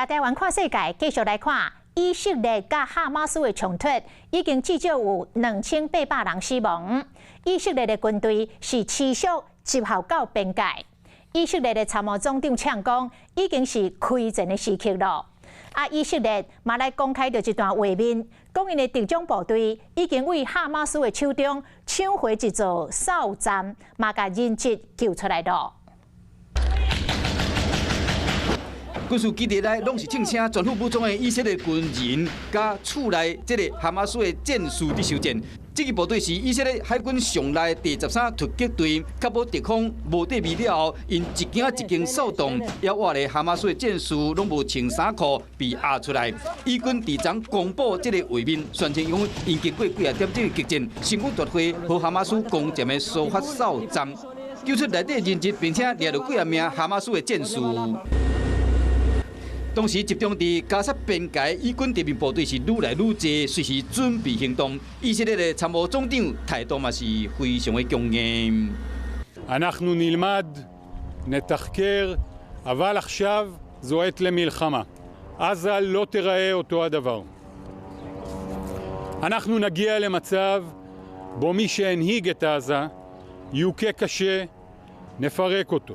台灣看世界，繼續來看以色列佮哈馬斯的衝突，已經至少有2800人死亡。以色列的軍隊是持續集合到邊界。以色列的參謀總長嗆講，已經是開戰的時刻囉。啊，以色列嘛來公開著一段畫面，講𪜶的特種部隊已經對哈馬斯的手中搶回一座哨站，嘛共人質救出來囉。軍事基地內攏是槍聲，全副武裝的以色列軍人，佮厝內這个哈馬斯的戰士佇收戰。這支部隊是以色列海軍上來第13突擊隊，確保敵方無地位了後，𪜶一間一間掃動，猶活的哈馬斯的戰士攏無穿衫褲被押出來。以軍佇昨公布這个畫面，宣稱講𪜶經過幾仔點鐘的激戰，成功奪回予哈馬斯攻佔的蘇法哨站，救出內底人質，並且掠著幾仔名哈馬斯的戰士。當時集中佇加薩邊界，以軍地面部隊是愈來愈濟，隨時準備行動。以色列的參謀總長態度嘛是非常的強硬。אנחנו נלמד, נתחקר, אבל עכשיו זו עת למלחמה. עזה לא תיראה אותו הדבר. אנחנו נגיע למצב בו מי שהנהיג את עזה יוכה קשה, נפרק אותו.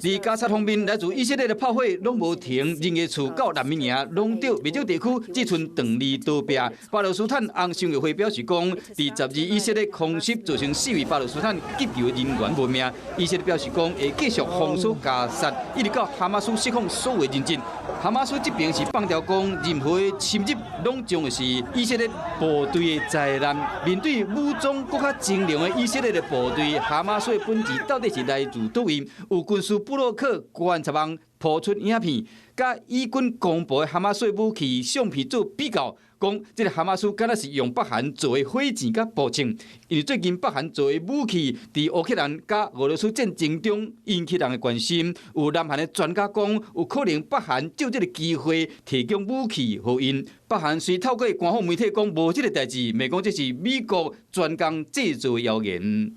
佇加薩方面，來自以色列的炮火攏無停，人的厝到難民營攏著，袂少地區只賰斷離逃避。巴勒斯坦紅新月會表示講，佇12以色列空襲造成四位巴勒斯坦急救人員無命。以色列表示講，會繼續封鎖加薩，一直到哈馬斯釋放所有人質。哈馬斯這邊是放調講，任何的侵入攏將會是以色列部隊的災難。面對武裝閣較精良的以色列的部隊，哈馬斯的本錢到底是來自佗位？有軍事部落客觀察網鋪出影片，佮以軍公布的哈馬斯武器相片做比較，講這个哈馬斯敢若是用北韓做的火箭佮步槍，因為最近北韓做的武器佇烏克蘭佮俄羅斯戰爭中引起人的關心。有南韓的專家講，有可能北韓藉這个機會提供武器予𪜶。北韓雖透過官方媒體講無這个代誌，罵講這是美國專工製造的謠言。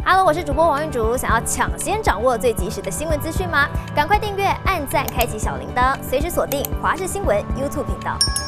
Hello，我是主播王玉竹，想要搶先掌握最及時的新聞資訊嗎？趕快訂閱、按讚、開啟小鈴鐺，隨時鎖定華視新聞 YouTube 頻道。